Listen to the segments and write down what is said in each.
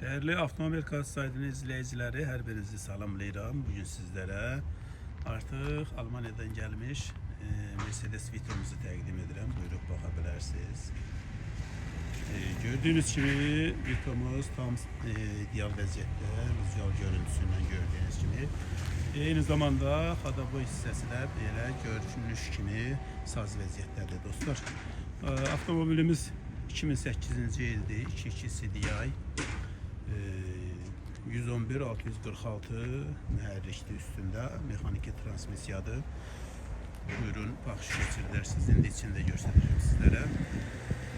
Değerli Avtomobil Kaz saytının izləyiciləri, hər birinizi salamlayıram. Bugün sizlərə artıq Almaniyadan gəlmiş Mercedes Vito'muzu təqdim edirəm. Buyurub baxa bilərsiniz. Gördüyünüz kimi Vito'muz tam ideal vəziyyətdə, vizual görüntüsündən gördüyünüz kimi. Eyni zamanda xadaboy hissəsi də belə görünüş kimi saz vəziyyətdədir dostlar. Avtomobilimiz 2008-ci ildir, 2.2 CDI. 111 646 mühərrikli üstündə mexaniki transmissiyadır. Buyurun, baxış keçirilərsiniz. İndi içində göstərəcəm sizlərə.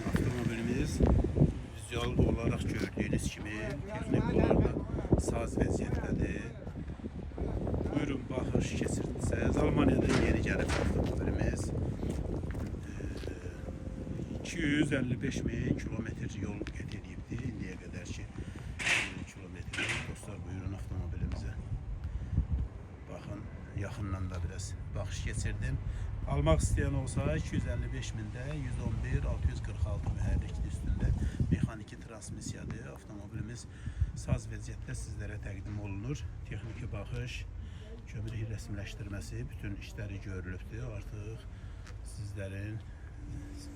Avtomobilimiz vizual olaraq gördüyünüz kimi texnik olaraq da saz vəziyyətdədir. Buyurun, baxış keçirsiniz. Almaniyadan yeni gəlib avtomobilimiz. 255 min kilometr yol qət edibdir indiyə qədər ki kilometr. Dostlar, buyurun avtomobilimizə. Baxın, yaxından da biraz baxış keçirdim. Almaq istəyən olsa 255 mində 111 646 mühərrikli üstündə mexaniki transmissiyadır. Avtomobilimiz saz vəziyyətdə sizlərə təqdim olunur. Texniki baxış, kömürlük rəsmiləşdirməsi, bütün işləri görülübdür. Artıq sizlərin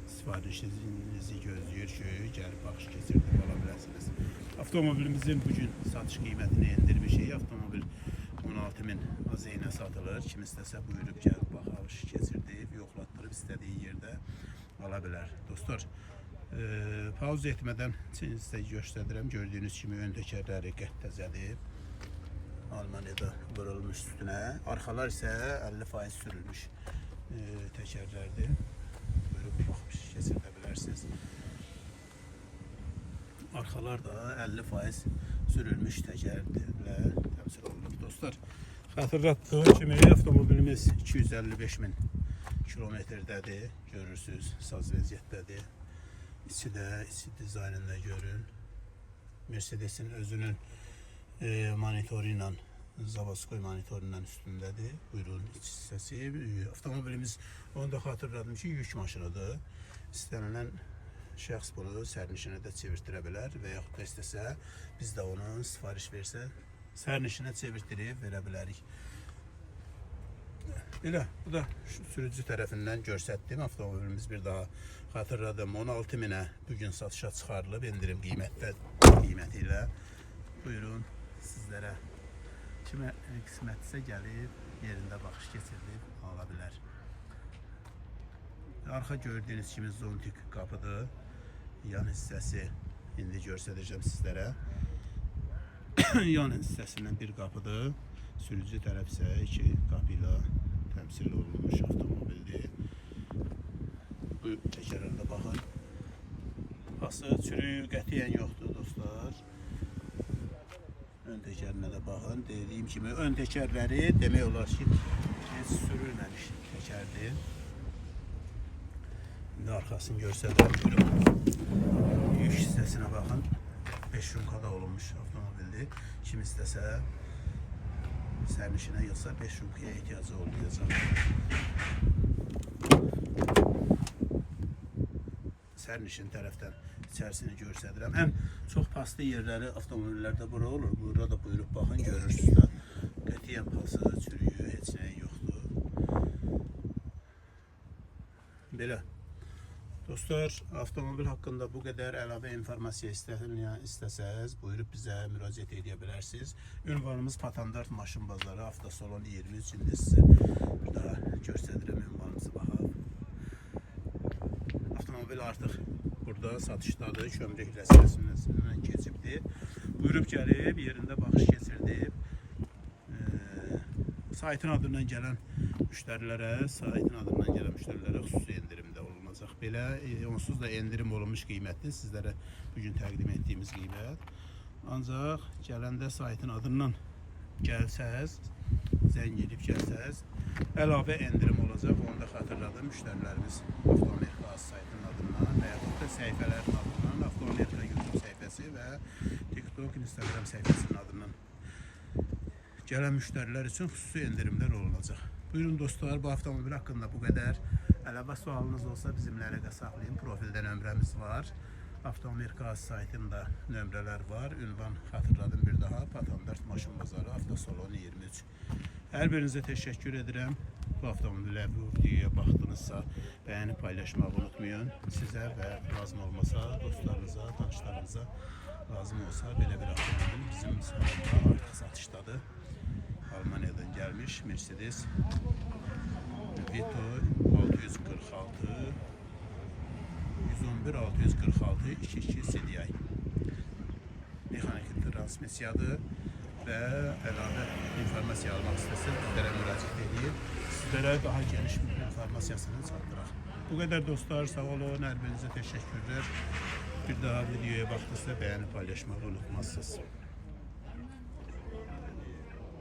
sifarişinizi gözləyir ki, gəlib baxış keçirdib ala biləsiniz. Avtomobilimizin bugün satış qiymətini endirmişik. Avtomobil 16 min AZN satılır. Kim istəsə buyurub gəlib baxış keçirdib, yoxlatdırıb istədiyi yerdə ala bilər. Dostlar, pauza etmədən sizə göstərirəm. Gördüyünüz kimi ön təkərləri qət təzədir. Almaniyada vurulmuş üstünə. Arxalar isə 50% sürülmüş təkərlərdir. Buyurub baxış keçirdə bilərsiniz. Arxalar da 50% sürülmüş təkərlə təmsil olunub dostlar. Xatırlatdığım kimi avtomobilimiz 255 min kilometrdədir. Görürsünüz, saz vəziyyətdədir. İçi də, içi dizaynını da görün. Mercedes'in özünün monitoru ilə Zavodskoy monitoru ilə üstündədir. Buyurun iç hissəsi. Avtomobilimiz, onu da xatırladım ki, yük maşınıdır. İstənilən şəxs bunu sərnişinə də çevirtdirə bilər və yaxud da istəsə biz də onun sifariş versə sərnişinə çevirtdirib verə bilərik. Belə, bu da şu sürücü tərəfindən göstərdim. Avtomobilimiz bir daha xatırladım 16 minə bugün satışa çıxarılıb endirim qiyməti ilə. Buyurun sizlərə kimə qismətsə gəlib yerində baxış keçirdib ala bilər. Arxa gördüyünüz kimi zontik qapıdır. Yan hissəsi indi göstərəcəm sizlərə. Yan hissəsindən bir qapıdır. Sürücü tərəf isə iki qapı ilə təmsil olunmuş avtomobildir. Bu təkərlərdə baxın. Pası, çürüyü qətiyyən yoxdur dostlar. Ön təkərinə də baxın. Dediyim kimi ön təkərləri demək olar ki, heç sürülməmiş təkərdir. İndi arxasını göstərirəm. Buyurun. Yük hissəsinə baxın. 5 rümkada olunmuş avtomobildir. Kim istəsə sərnişinə yoxsa 5 rümkaya ehtiyacı olmayacaq. Sərnişin tərəfdən içərisini göstərirəm. Ən çox paslı yerləri avtomobillərdə bura olur. Burada da buyurub baxın, görürsünüz də. Qətiyyən pası, çürüyü, heç nəyi yoxdur. Belə. Dostlar, avtomobil haqqında bu qədər əlavə informasiya istəsəz, buyurub bizə müraciət edə bilərsiniz. Ünvanımız Patandart Maşın Bazarı, Avtosalon 23. İndi sizə bir daha göstərirəm ünvanımızı baxaq. Avtomobil artıq burada satışdadır. Kömrük rəsməsindən keçibdir. Buyurub gəlib, yerində baxış keçirdib. Saytın adından gələn müştərilərə, saytın adından gələn müştərilərə xüsusi endirimdə olunacaq. Belə onsuz da endirim olunmuş qiymətdir sizlərə bugün təqdim etdiyimiz qiymət. Ancaq gələndə saytın adından gəlsəz, zəng edib gəlsəz, əlavə endirim olacaq. Onu da xatırladım. Müştərilərimiz Avtomobil Xas saytının adından və yaxud da səhifələrin adından, Avtomobil YouTube səhifəsi və TikTok, Instagram səhifəsinin adından gələn müştərilər üçün xüsusi endirimlər olunacaq. Buyurun dostlar, bu avtomobil haqqında bu qədər. Əlavə sualınız olsa bizimlə əlaqə saxlayın. Profildə nömrəmiz var. Avtoamerika saytında nömrələr var. Ünvan xatırladım bir daha. Patandart Maşın Bazarı, Avtosalon 23. Hər birinizə təşəkkür edirəm. Bu avtomobilə, bu videoya baxdınızsa, bəyənib paylaşmağı unutmayın. Sizə və lazım olmasa dostlarınıza, tanışlarınıza lazım olsa belə bir avtomobil bizim salonda artıq satışdadır. Almaniyadan gəlmiş Mercedes Vito 646 111 646 22 CDI mexaniki transmissiyadır və əlavə informasiya almaq istəsəniz bizlərə müraciət edin. Sizlərə daha geniş bir informasiyasını çatdıraq. Bu qədər dostlar, sağ olun, hər birinizə təşəkkürlər. Bir daha videoya baxdıqsa bəyənib paylaşmağı unutmazsınız.